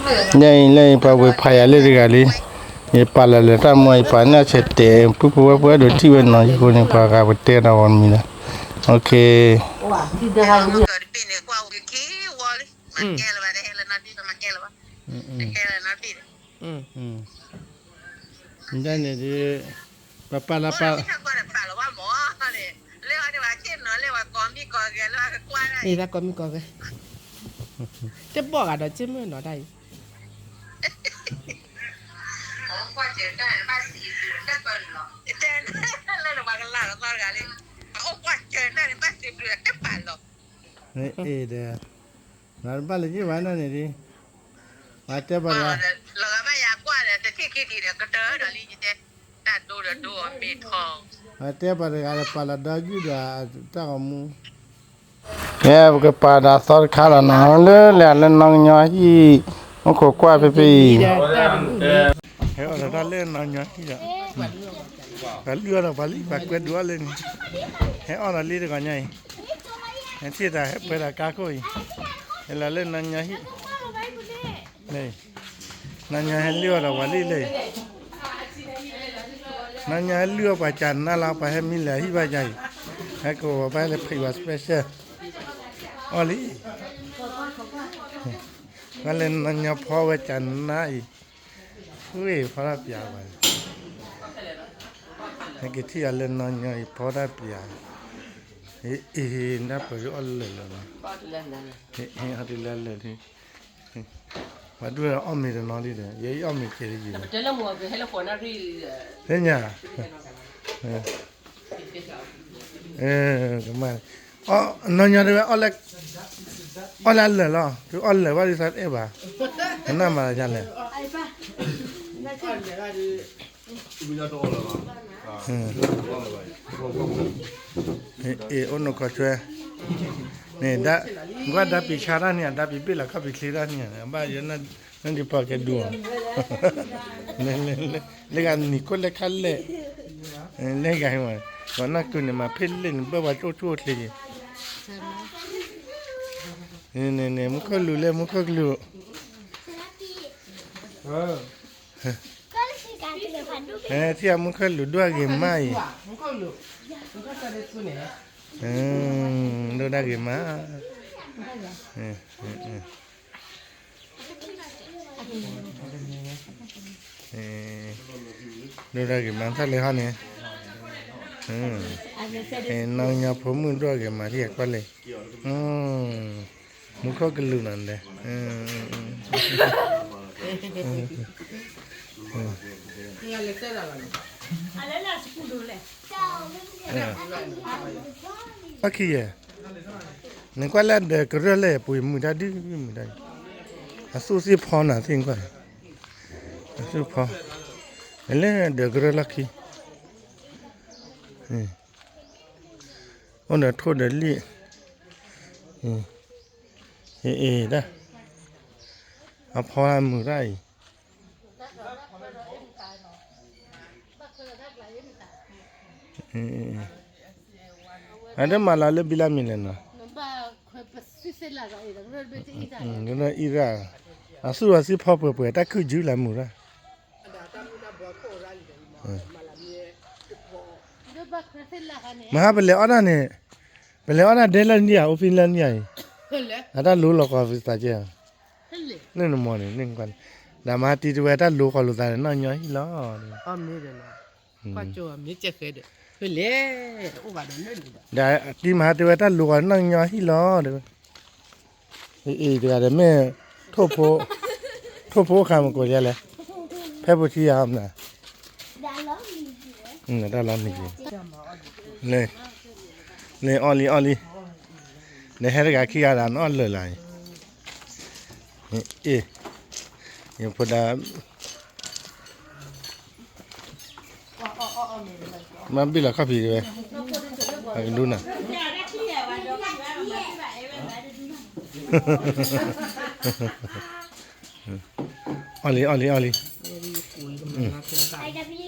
ညါအံၤလၢယပှၤဝ့ၤဖးယၤလၢတဂၤလံ, ယပာ်လီၤလၢတၢ်မူ ယပာ်န့ၢ်အဆဲးတဲာ် ပုၢ်ဖိဝဲၢ်ဖိအဲၣ်ဒိးထံၣ်ဝဲနီၤ ယဃိန့ၣ် ပှၤဂၤပတဲဒီးဂီၢ်မံၤလီၤ, အဝဲန့ၣ်ဒုး ပပာ်လီၤပာ် လၢကိးမံၤကိးဂဲၤ တဘီၣ်ဂၤဒီးက့မုၢ်နီၤတၢ်အံၤ အ့ဒီး နတဘၣ်လၢယ့ၢ်ဘၣ်နီၢ်န့ၣ်ဒ် ပှၤတဲပှၤတဂၤ ပှၤတဲပှၤတဂၤဒီးပာ်လီၤဒီယုၢ်ဒီးတၢ်ဂီၤမူ ကဲ ပကပာ်ဒီးသီတခါလီၤနီၤ လၢလဲၤလၢနီၢ်ကညီဟံၣ် မူခိၣ်ကွၢ်ဖဲဖဲအံၤ ဟဲအီၣ်ဒီးတၢ်လၢနီၢ်ကညီဟံၣ်ဒီး ပှၤလုၢ်အီၣ်ဒီးပှၤလံ ပှၤကွဲဒုးအီၣ်လၢန့ၣ် ဟဲအီၣ်ဒီးလံတဂီၤညါအံၤ ဟဲထံၣ်တၢ်ဟဲပှဲၤဒီးကါခိၣ်အံၤ ဟဲလီၤလၢနီၢ်ကညီဟံၣ် နီၢ်ကညီဟဲလုၢ်အီၣ်ဒီးပှၤလံလၢ နီၢ်ကညီဟဲလုၢ်အီၣ်ပှၤကၢ်နါလီၤ ပှၤဟဲမံလၢဟံၣ်ဘၣ်ယၤအံၤ ဟဲကဝီၤဘၣ်လၢဖံးဝါ special အီၣ်လံ ဘၣ်လၢနီၢ်ကညီဖီဝဲကၢ်နါအံၤ ဃ့ဖီတၢ်ပၠးဘၣ် ဟဲက့ၤထံၣ်အီၤလၢနီၢ်ကညီအံၤဖီတၢ်ပၠး အ့ နၢ်ပၢၢ်ဒုးအီၣ်လၢာ်လီၤနီၤ ဟဲအီၣ်တလၢလၢာ်လံ ပှၤဒိၣ်အီၣ်မ့ၤတနီၤလံဒီး ယအီၣ်မ့ၤကဲၤလံယံၤ သ့ၣ်ညါ ကမၣ် နီၢ်ကညီတဲဝဲ အီၣ်လၢအလၢာ်လီၤ သုအီၣ်လၢာ်ဘၣ်ဒ်သိးတအဲၣ်ဘၣ် ကနၣ်မၤဒ်လဲၣ် အ့ အိၣ်နီၢ်ကီၢ်ဆွဲ န့ၣ် ကွၢ်ဒါပံာ်ဆါတၢ်န့ၣ် ဒါပံာ်ဘ့ၣ်လီၤခီၣ်ပံာ်ချ့တၢ်န့ၣ် ဘၣ်ယဲ နဒုးပှၤကဲဒိၣ် လၢဂၤနံၤခိၣ်လဲၣ်ခါလဲၣ် လၢဂၤဟဲမး ပှၤနီၢ်ကုန့ၣ် မၤဖ့ၣ်လဲၣ်န့ၣ် ဘၣ်ပှၤကၠိၣ်ကၠိၣ်ချ့က့ၤ န့ၣ် မူခိၣ်လူၤလဲၣ် မူခိၣ်ကလူၤ ထံၣ်အမူခိၣ်လူၤဒိၣ်ဂ့ၤမးအံၤ ဒိၣ်ဒၣ်ဂ့ၤမး ဒိၣ်ဒၣ်ဂ့ၤမးသၣ်လၢဟီန့ၣ် နီၢ်ကညီဖိမုၣ်ဒိၣ်ဂ့ၤမးထံၣ်အကွၢ်လံ မူခိၣ်ကလူၤနၤဒီး အီၣ်ခံယဲၢ် နကွၢ်လၢဒီးကရၢၢ်လၢပှ့ၤမုာ်တၢ်ဒုမုာ်တၢ် အသူၣ်သ့ၣ်ဖီနၤသ့ၣ်နကွၢ် အသူၣ်ဖီ လၢဒီးကရၢၢ်လီၢ်ခံ အိၣ်ဒီးထိၣ်ဒီးလံၣ် အ့ၣ် တၢ် အဖီမုာ်တၢ်အံၤ အတမၤလၢဘံလၢမံၤလဲၣ်နီၤ အံရၣ် အသူၣ်အီၤသံဖီပှဲၤပှဲၤ တၢ်ခုၣ်ယုၢ်လၢမုာ်ရၣ် မဟါပလဲၤအီၣ်တၢ်န့ၣ် ပလဲၤအီၣ်တၢ်ဒဲလၢနံၣ်ဧါ အိၣ်ဖဲလၢနံၣ်ဧါအံၤ အတၢ်လိၤလီၤကီးသးကဲ လၢနမီၤန့ၣ် လၢနကွၢ်န့ၣ် ဒီးမဟါတံၤတဝဲတၢ်လိၤကီးလိာ်သးဒီးနီၢ်ကညီဟံၣ်လီၤ ဒီးတံၤမဟါတဝဲတၢ်လိၤကီးနီၢ်ကညီဟံၣ်လီၤ အ့ၣ် တဂၤဒီးမ့ၢ် ထိၣ်ဖိ ထိၣ်ဖိအိၣ်ဃာ်မကိးယါလဲၣ် ဖဲပူၤထံယါမနၤ တၢ်လီၤမံၤက့ၤ လၢအီၣ်လံအီၣ်လံ နဟဲတဂၤခံဂၤဒီးနအီၣ်လၢာ်လၢ် အ့ၣ် ယဖိဒါ မ့ၢ်ဘ့ၣ်လီၤခီၣ်ဖံးတဝဲ အကဒူနၤ အီၣ်လံ အီၣ်လံ အီၣ်လံ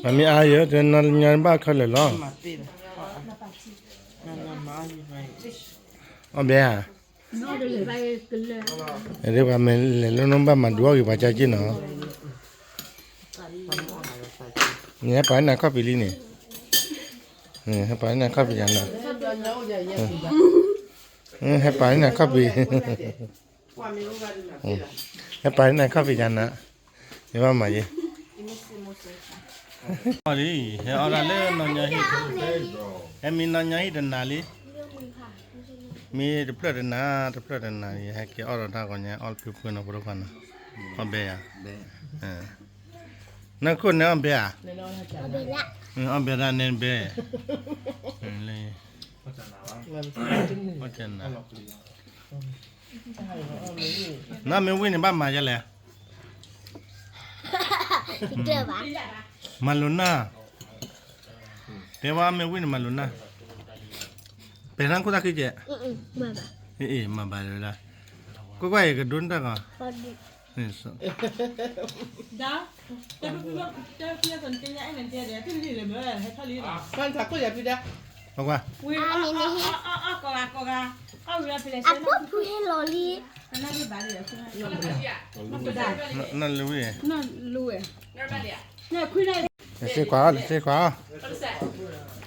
ပမ့ၢ်အါယဲ တနီၤညါဘၣ်ခဲလၢာ်လီၤ အီၣ်ဘဲဧါ ဒ်ပှၤမ့ၢ်လဲၤလၢနဘၣ်မၤဒုးအီၣ်ဂ့ၤပှၤကၢ်က့ၢ်နီၤ, နဟဲပာ်န့ၢ်အခီၣ်ဖံးလံန့ၣ်, ဟဲပာ်န့ၢ်အခီၣ်ဖံးယၤနီၤ, ဟဲပာ်န့ၢ်အခီၣ်ဖံး, ဟဲပာ်န့ၢ်အခီၣ်ဖံးယၤနီၤ, ယဘၣ်မၤယဲ, အီၣ်လံ, ဟဲအီၣ်ဒၣ်လၢနီၢ်ညီဟံၣ်, ဟဲမံနီၢ်ညီဟံၣ်တနၤလံ, မ့ၢ်တဖျၢၣ်တနၤ, တဖျၢၣ်တနၤ ယဟဲက့ၤအီၣ်ဒီးတၢ်ဂီၤညါ အီၣ်ဖုဖုနီၤ ဖိဒိၣ်ခွါနီၤ, အီၣ်ဘဲယၤ, နခိၣ်န့ၣ်အီၣ်ဘဲဧါ, အီၣ်ဘဲဒၣ်နဲဘဲ, လၢ, နီၢ်မ့ၢ်ဝံၣ်န့ၣ်ဘၣ်မၤဒ်လဲၣ်, မၤလိာ်နၢ်, တဲဝဲမ့ၢ်ဝံၣ်န့ၣ်မၤလိာ်နၢ်, ပဲာ်ထါခိၣ်သၣ်ခံကဲး, မၤဘၣ်လၢၤဝဲဒၣ်, ကွၢ်ကွၢ်အံၤကဒိနတၢ်ဂီၤ, ကွၢ်ကွၢ်, အဖိဖုဟဲလီၤလံ, နီၢ်လၢဝံၣ်, နစ့ကွၢ်အီၤ နစ့ကွၢ်အီၤ,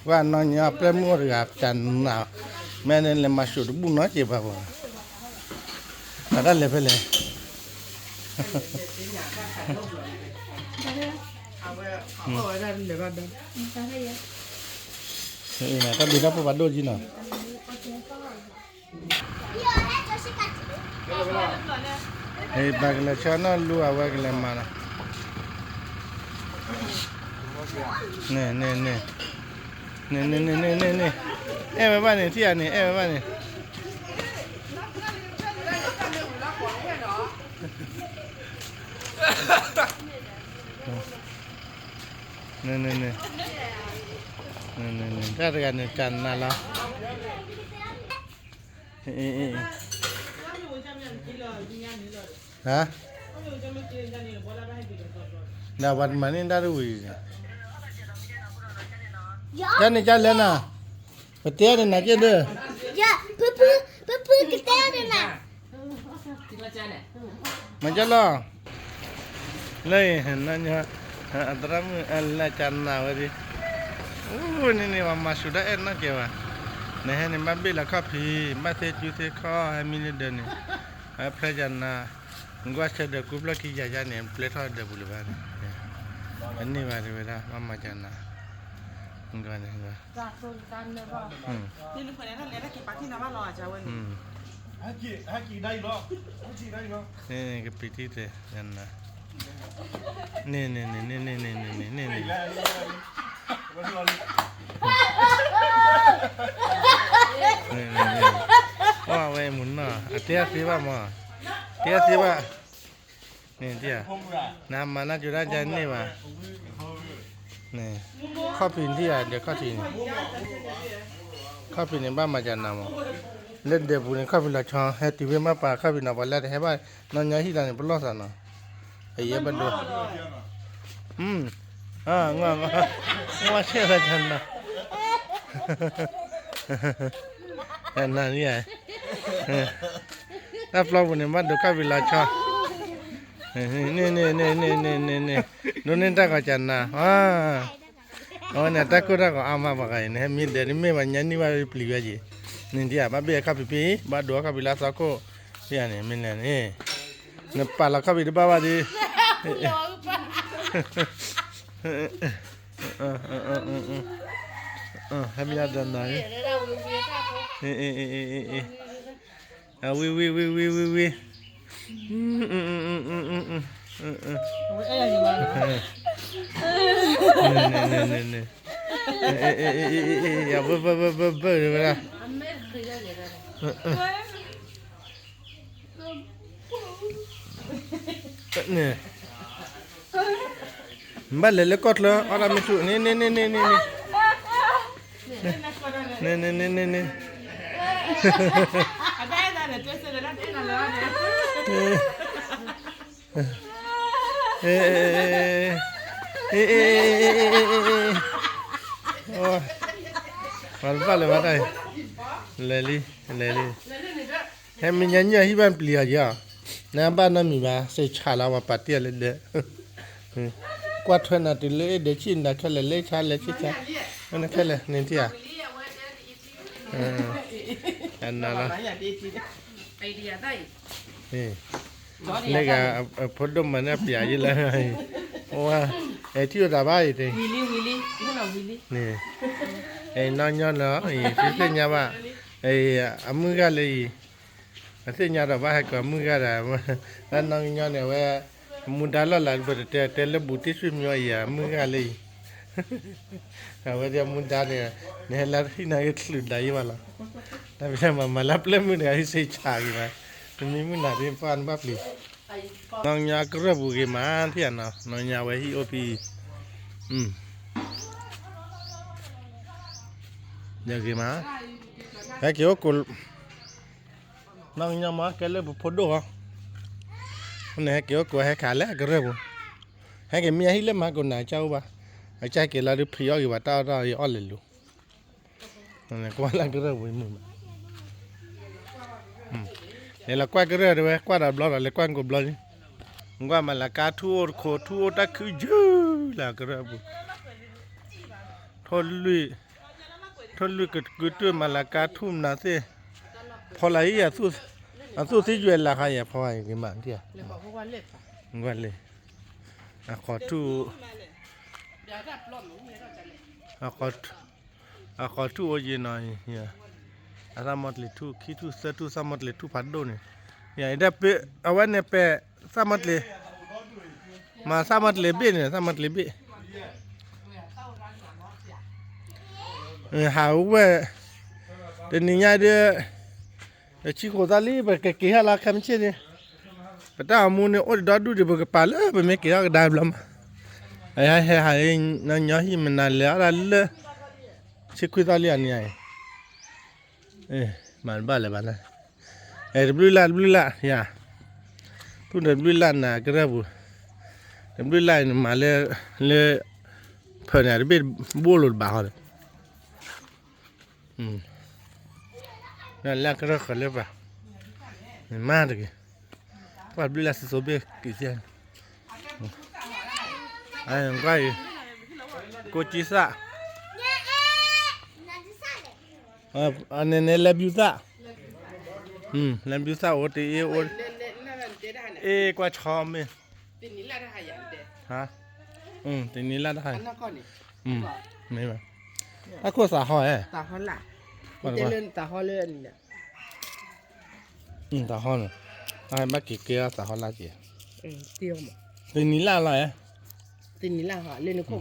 ဝဲနီၢ်ညီအပျဲၢ်မုၣ်အိၣ်တဂၤ ပျဲနၤ, မ့ၢ်န့ၣ်လဲၤမၤၡိးတဘူၣ်နီတစဲးဘၣ်ဘၣ်, အတၢ်လဲၤဖဲလဲၣ်, တၢ်ဘျုးတၢ်ဖှိၣ်ဘၣ်ဒိၣ်ကံနီၤ, ပှၤကလဲၤဆါနီၢ်လူအဝဲကလဲၤမၤနီၤ, န့ၣ်, န့ၣ်, န့ၣ်, အဲၣ်ဝဲဘၣ်န့ၣ် ထံၣ်ဧါန့ၣ် အဲၣ်ဝဲဘၣ်န့ၣ် န့ၣ်, န့ၣ်, တၢ်တဂၤန့ၣ် တၢ်နးလီၤ, ဟါ, ဒီးပှၤတမၤန့ၢ်တၢ်တဝံၤ, တၢ်န့ၣ်ကလဲၣ်နၤ, ပတဲအီၤတနၤက့ၢ်ဒၢ, ဖုဖု, ဖုဖုကတဲအီၤတနၤ မၤကလီၤ, လၢအံၤ, အသရၣ်မုၣ်အလဲၤကနၤဝဲဒၣ်, အိၣ်န့ၣ်န့ၣ် ပှၤမၤစူၤတၢ်အဲၣ်နီၢ်ကဲဘၣ်, နဟဲန့ၣ် ဘၣ်ဘ့ၣ်လီၤခီၣ်ဖံး, ဘၣ်သ့ၣ်ကူသ့ၣ်ခီၣ်, ဟဲမံလၢဒၢးန့ၣ်, ဟဲဖျဲကနၤ, နကွၢ်ဆၢဒၢးကူဖျၢၣ်ခံယၤယါန့ၣ် ပျဲထီၣ်ဒၢးပူၤလၢၤဘၣ်န့ၣ်, အန့ၢ်ဘၣ်တဝဲဒၣ် ဘၣ်မၤကနၤ, န့ၣ်, ကပံးထံၣ်တဲ, န့ၣ်, အဝဲမုၢ်နီၢ် အတဲအသ့ဘၣ်မး, တဲအသ့ဘၣ်, န့ၣ်, နမၤနၢ်ကၠိတၢ်ကန့ၢ်ဘၣ်, ခီၣ်ဖံးထံၣ်ဧါ ဒီးခီၣ်ဖံးန့ၣ်, ခီၣ်ဖံးန့ၣ် ဘၣ်မၤကနၤမး, လၢဒၢးပူၤန့ၣ် ခီၣ်ဖံးလီၤဆီ ဟဲတုၤဖဲမ့ၢ်ပာ်ခီၣ်ဖံးနီၤ ပှၤလၢတဟဲဘၣ် နီၢ်ညီဟံၣ်လီၤန့ၣ် ပလီၢ်သးနီၤ, အယဲဘၣ်ဒိ, အ, ဆဲးသးကနၤ, နၤန့ၣ်ဧါ, တၢ်ပျီပူၤန့ၣ် ဘၣ်ဒိခီၣ်ဖံးလီၤဆီ, န့ၣ်န့ၣ်န့ၣ်န့ၣ်န့ၣ်န့ၣ်, ဒိးန့ၢ်တၢ်ဂီၤကနၤ, အဝဲန့ၣ် တၢ်ကိၢ်တၢ်ဂီၤအါမးပှၤဂၤအံၤ နဟဲမံဒၢးန့ၣ်မ့ၢ်ပှၤညါနံၣ်ဘၣ်ပျံၤဝဲက့ၤ, န့ၣ်ဒ်ဧါ ဘၣ်ဘ့ၣ်အခီၣ်ဖံးဖံး ဘၣ်ဒိအခီၣ်ဖံးလၢအသီခိၣ်, ဖဲန့ၣ် မ့ၢ်လဲၣ်န့ၣ်, နပာ်လီၤခီၣ်ဖံးတဘၣ်ဘၣ်ဒီး, ဟဲမံအဒီးနၤ, ဝံၤဝံၤဝံၤဝံၤဝံၤ, အဘၢဘၢဘၢဘၢဝဲဒၣ်, န့ၣ်, ဘၣ်လဲၤလၢကီၢ်ချၢ အီၣ်တၢ်မ့ၢ်ဆူၣ် န့ၣ်န့ၣ်န့ၣ်န့ၣ်န့ၣ်, န့ၣ်န့ၣ်န့ၣ်န့ၣ်န့ၣ်, ပှၤတဘၣ်လၢၤဘၣ်တၢ်အံၤ, လဲၤလံ လဲၤလံ, ဟဲမ့ၢ်ညါညၣ်ဟံၣ်ဘၣ်ပျံၤအီၤယီၤ, နဘၣ်နီတမံၤဘၣ်, စ့ဆးလီၤပှၤပာ်တ့ၢ်လၢဒၢး, ကွၢ်ထွဲနၤတုၤလၢအ့ၣ်ဒဲးဆံၣ်နၤခဲလၢာ်လၢဆါလဲဆံၣ်ဆါ, ခဲလၢာ်န့ၣ်ထံၣ်ဧါ, အနၤလီၤ, လၢဂၤအဖိဒိၣ်မၤန့ၣ် အပျးယဲလၢ, ဝါ, အဲထံၣ်အိၣ်တၢ်ဘၣ်အံၤ, န့ၣ်, အဲနီၢ်ကညီနီၤ, သုသ့ၣ်ညါဘၣ်, အမုၢ်ဂၤလၢအံၤ, အသ့ၣ်ညါဒီးဘၣ်ဟဲကီးမုၢ်ဂၤဒီး, တၢ်နီၢ်ကညီန့ၣ် အဝဲ, မူဒါလီၢ်လၤ ပတတဲတဲလၢဘူးတံၢ်ဆွေမျိုးအံၤ အမုၢ်ဂၤလၢအံၤ, အဝဲဒၣ်မူဒါန့ၣ်, နဟဲလၢဟံၣ်နၤဂ့ၤချုးဒါယံၤဘၣ်လီၤ, တၢ်ဖဲမၤမၤလၢပျဲၢ်မုၢ်တဂၤဟံၣ်စ့ဆးဂ့ၤမး, တမံၤမုၢ်နၤသ့ၣ်ပှၢ်နဘၣ်ပျံၤ, နီၢ်ကညီကရၢၢ်ပူၤဂ့ၤမးထံၣ်ဧါနီၤ, နီၢ်ကညီဝဲဟံၣ်အိၣ်ဖံ, ယဂ့ၤမး, ဟဲက့ၤအိၣ်ကိး နီၢ်ကညီမ့ၢ်ကဲလၢပဖိဒိၣ်ဟီ, န့ၣ်ဟဲက့ၤအိၣ်ကိးဟဲခးလၢအကရၢၢ်ပူၤ, ဟဲက့ၤမ့ၢ်အဟံၣ်လၢမၤကိးနၤကၢ်အိၣ်ဘၣ်, အကၢ်က့ၤလီၤဒုးဖံးအီၣ်ဂ့ၤဘၣ် တၢ်အီၣ်တၢ်အီအီၣ်လဲၤလူၤ, ကွၢ်လၢကရၢၢ်ပူၤမုာ်မး, လဲၤလီၤကွၢ်ကရၢၢ်တဝဲ ကွၢ်ဒီးဘျီဒီး လဲၤကွၢ်ကိးဘျီလံ, ကွၢ်မၤလၤကါထူၣ်အိၣ်တခိးထူၣ်အိၣ်တၢ်ခုယုၢ်လၢကရၢၢ်ပူၤ, ထိၣ်လွံၢ် ထိၣ်လွံၢ်ကကုတုၢ်မၤလၤကါထူၣ်မနုၤသ့ၣ်, ဖီလာ်အံၤ, အသူၣ်သံယွဲၢ်လၢခါယဲၢ်ဖီအံၤကမၤဒ်ဧါ, ကွၢ်လံ, အခိးထူၣ်, အခိးထူၣ်အိၣ်ယံၤနီၤ, အသးမီတလ့ၤထူၣ်ခံထူၣ်သၢထူၣ် သးမီတလ့ၤထူၣ်ဖးဒိၣ်န့ၣ်, အဝဲန့ၣ်ပဲာ်, သးမီတလ့ၤ, မၤသးမီတလ့ၤဘ့ၣ်န့ၣ် သးမီတလ့ၤဘ့ၣ် ဟးဝဲ, တနံၤညါဒီး, ပဆံဃိးသးလံ ပကက့ၤဟဲလီၤခဲမုၢ်ဆ့ၣ်န့ၣ်, ပတၢ်အိၣ်မူန့ၣ် အိၣ်တဒီဒူၣ်ဒီး ပကပာ်လၢပမ့ၢ်က့ၤထီၣ်ကဒါဘျီမး, အဟဲဟဲဟး, နီၢ်ညီဟံၣ်မနုၤလဲၤအီၣ်ဒၣ်လၢ, ဆံခွံသးလံအနံၤအံၤ မၤတဘၣ်လၢၤဘၣ်န့ၣ်, အဲ တဘျုးလၢ်တဘျုးလၢ်ယၤ, သူၣ်တဘျုးလၢ်နၤကရၢၢ်ပူၤ, တဘျုးလၢ်အံၤနမၤလၢ, လၢ, ဖၢန့ၣ်တဘ့ၣ်ဘိၣ်လိာ်တဘၣ်ဃီဒီး, လၢကရၢၢ်ဃၢၤလၢပှၤ, မၤတဂ့ၤ, ကွၢ်တဘျုးလၢ်စံစိဘ့ၣ်က့ၤသ့, ကွၢ်အံၤ, ကိးကံသၣ် အန့ၣ်န့ၣ် လဲၤဘျုးသၣ်, လဲၤဘျုးသၣ်အိၣ်တ့ၢ်အ့ၣ်အိၣ်, အ့ၣ်ကွၢ်ဆီမ့ၢ်, တနံၤလၢ်တဟါ, မ့ၢ်ဘၣ်, တၢ်ခိၣ်သးဟီဧါ, သးဟီန့ၣ်, ဘၣ်က့ၤကဲသးဟီလၢက့ၤ, တနံၤလၢ်လီၤဧါ, တနံၤလၢ်ဟီလၢနခိၣ်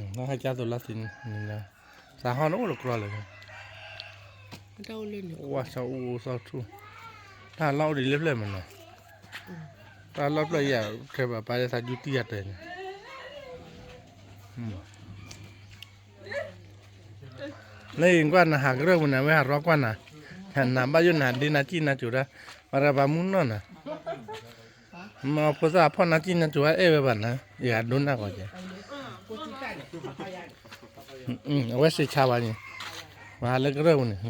မး, ဟဲကၢ်သိးလၢသနံၤ, သးဟီန့ၣ်အိၣ်တကြီလၢာ်, ဝါစီအိၣ်စီထူၣ်, တၢ်လီၢ်အိၣ်ဒံးလၢဖျၢၣ်မးနီၤ, တၢ်လီၢ်ဖျၢၣ်ယၤ, ခဲပှၤပာ်လၢသးဒုတံၢ်ယၤတဲာ်န့ၣ် လၢအံၤကွၢ်နဟးကရၢၢ်ပူၤန့ၣ် အဝဲဟးရီကွၢ်နၤ, နဘၣ်ယိၣ်နၤဒ့နၤကံၣ်နၤစိၤဒၣ်, ပှၤတဂၤပှၤမူနီၢ်နၤ, မ့ၢ်ဖိသၣ်ဖီၣ်နၤကံၣ်နၤစိၤဝဲအဲၣ်ဝဲဘၣ်နၤ, ယဂၤဒိနၢ်ဂီၤကဲ, အဝဲစံးဆါဝဲန့ၣ်, ပှၤဟးလၢကရၢၢ်ပူၤန့ၣ်,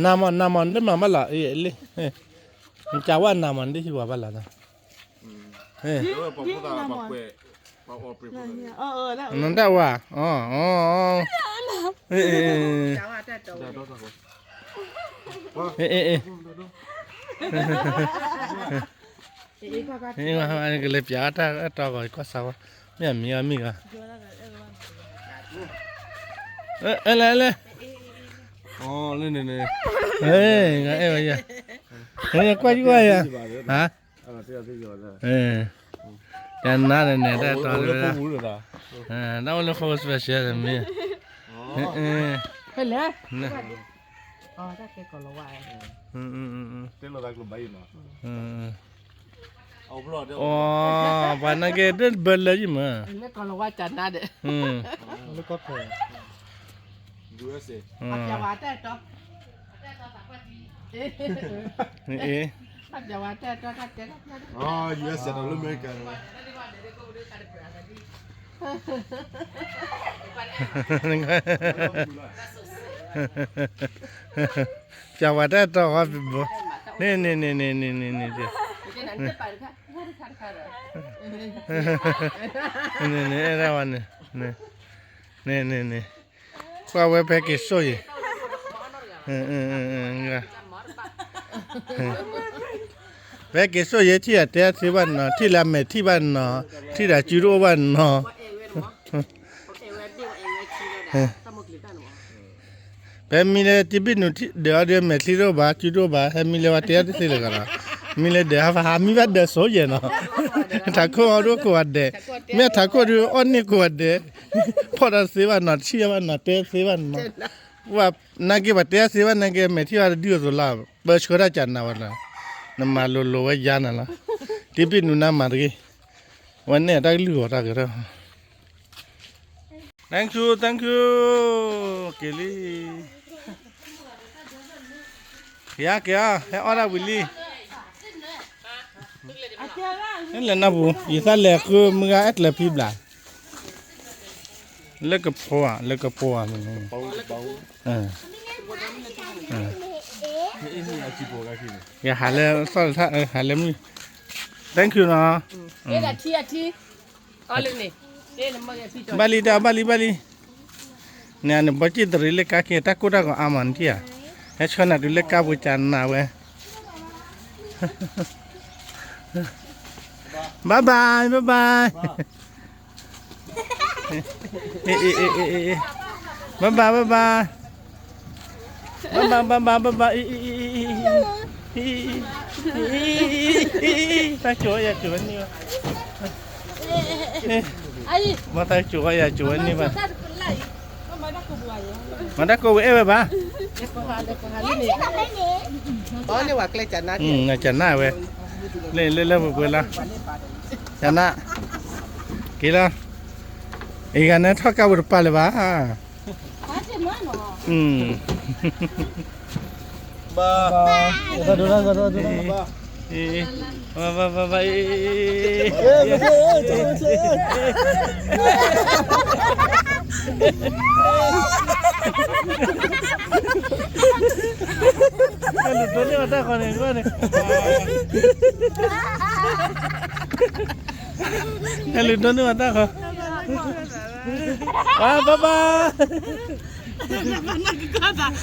နမၤ နမၤ နတမၤဘၣ်လီၤ, အ့ၣ်လံ, နကးဝဲနမၤ နတဟံးဝဲဘၣ်လီၤ, နတၢ်ဝဲ, အ့ၣ်, အ့ၣ်, အ့ၣ်, ကလဲၤပၠးတၢ် တၢ်ဂီၤကွၢ်စးဝဲ, မ့ၢ်အမံၤအမံၤဂၤ, အဲၣ်လဲၣ်, အဲၣ်လဲၣ်, အဲၣ်, အဲၣ်ဝဲယၤ, ကွၢ်ယွၤယၤ, ဟါ, တနၤန့ၣ် တၢ်တီလၢ, တၢ်အိၣ်လၢဖိ special မ့ၢ်, ဖဲလဲၣ်, တဲလီၤသးကျိၤဘၣ်အံၤနီၤ, အိ ပှၤနာ်က့ တဘၢလၢယမၢ, လၢကီၢ်လီၤဝါကနါဒီး, လၢကီၢ်ဖဲ, USA, အ့ၣ်, USA ဒီးလၢ America န့ၣ်, ပျးဝဲတၢ်တီၢ်ဃီဘိ, န့ၣ်န့ၣ်န့ၣ်န့ၣ်န့ၣ်န့ၣ်, န့ၣ်န့ၣ်, ကွၢ်ဝဲဖဲက့ၤစိၣ်ယဲၤ, ဖဲက့ၤစိၣ်ယဲၤ ထံၣ်အတဲသ့ဘၣ်နီၤ, ထံၣ်လၢအမဲာ်ထံၣ်ဘၣ်နီၤ, ထံၣ်ဒီးစုတအိၣ်ဘၣ်နီၤ. ဖဲမံလၢတံဘံၣ်နူၤဒၢးအီၤဒီး မဲာ်ချံတအိၣ်ဘၣ် စုတအိၣ်ဘၣ်, ဖဲမံလၢဝဲတဲအီၤတသ့လၢၤကဒီး, မံလၢဒၢးဟးဖးဟးမံဘၣ်ဒၢးစိယဲၤနီၤ, ထးခိၣ်အီၤဒိၣ်ကိးဂၤဒဲး, မ့ၢ်ထးခိၣ်ဒုးအီၣ်န့ၢ်ကိးဂၤဒဲး, ဖီၣ်ဒီးသ့ဘၣ်နီၤ, ထံၣ်ဘၣ်နီၤ, တဲသ့ဘၣ်နီၤ, ဝဲနာ်က့ၤပှၤတဲသ့ဘၣ်နာ်က့ၤ မဲာ်ထံၣ်ဘၣ်တဒုအသိးလီၤ, ပၢဆှၢတၢ်ကနၤဝဲလီၤ, နမၤလိၤလိၤဝဲယါနၤလီၤ, တံဘံၣ်နူၤနါမၤတဂ့ၤ, ဝဲန့ၣ်တၢ်ကလုၢ်ဂီၤတၢ်ကရၢ Thank you, thank you. က့ၤလံ. က့ၤဧါ, က့ၤဧါ, ဟဲအီၣ်ဒၣ်ဝံၤလံ. ဟဲလဲၤနၢ်ပူၤ, ယသးလဲၤဃုမုၢ်ဂၤအဲၣ်ကျၢၤဖံဘျး. လၢကဖိဧါ, လၢကဖိဧါ, ယဟးလၢသီၣ်လၢထၣ်, ဟးလၢမုၢ်. Thank you နီၤ. ဘၣ်လံတၢ်, ဘၣ်လံ, ဘၣ်လံ. န့ၣ် နဘီစ့ၣ်တရံးလၢကါက့ၤ တၢ်ကိၢ်တၢ်ဂီၤအါမးနထံၣ်ဧါ, ဟဲဆှၢနၤတုၤလၢကါပူၤကနၤဝဲ. Bye bye, bye bye. Bye bye, bye bye. Bye bye, bye bye, bye bye. တၢ်ကိးယၤကိးဝဲန့ၣ်ဘၣ်, မ့ၢ်တၢ်ကိးယၤကိးဝဲန့ၣ်ဘၣ်, မ့ၢ်တၢ်ကိးဝဲအဲၣ်ဝဲဘၣ်. ကနၣ်ဝဲ, လၢလၢလၢပှဲၤပှဲၤလီၤ, ကနၣ်, က့ၤလီၤ, အဂၤန့ၣ်ထီၣ်ကါဝဲတပာ်လၢၤဘၣ်. ဘၣ်, ဘၣ်, ဘၣ်, ဘၣ်, ဘၣ်, ဘၣ်, ဟဲလူၤဒိးန့ၢ်ဘၣ်တၢ်ဃီန့ၣ်, ဟဲလူၤဒိးန့ၢ်ဘၣ်တၢ်ဃီ, ဘၣ်ဘၣ်ဘၣ်.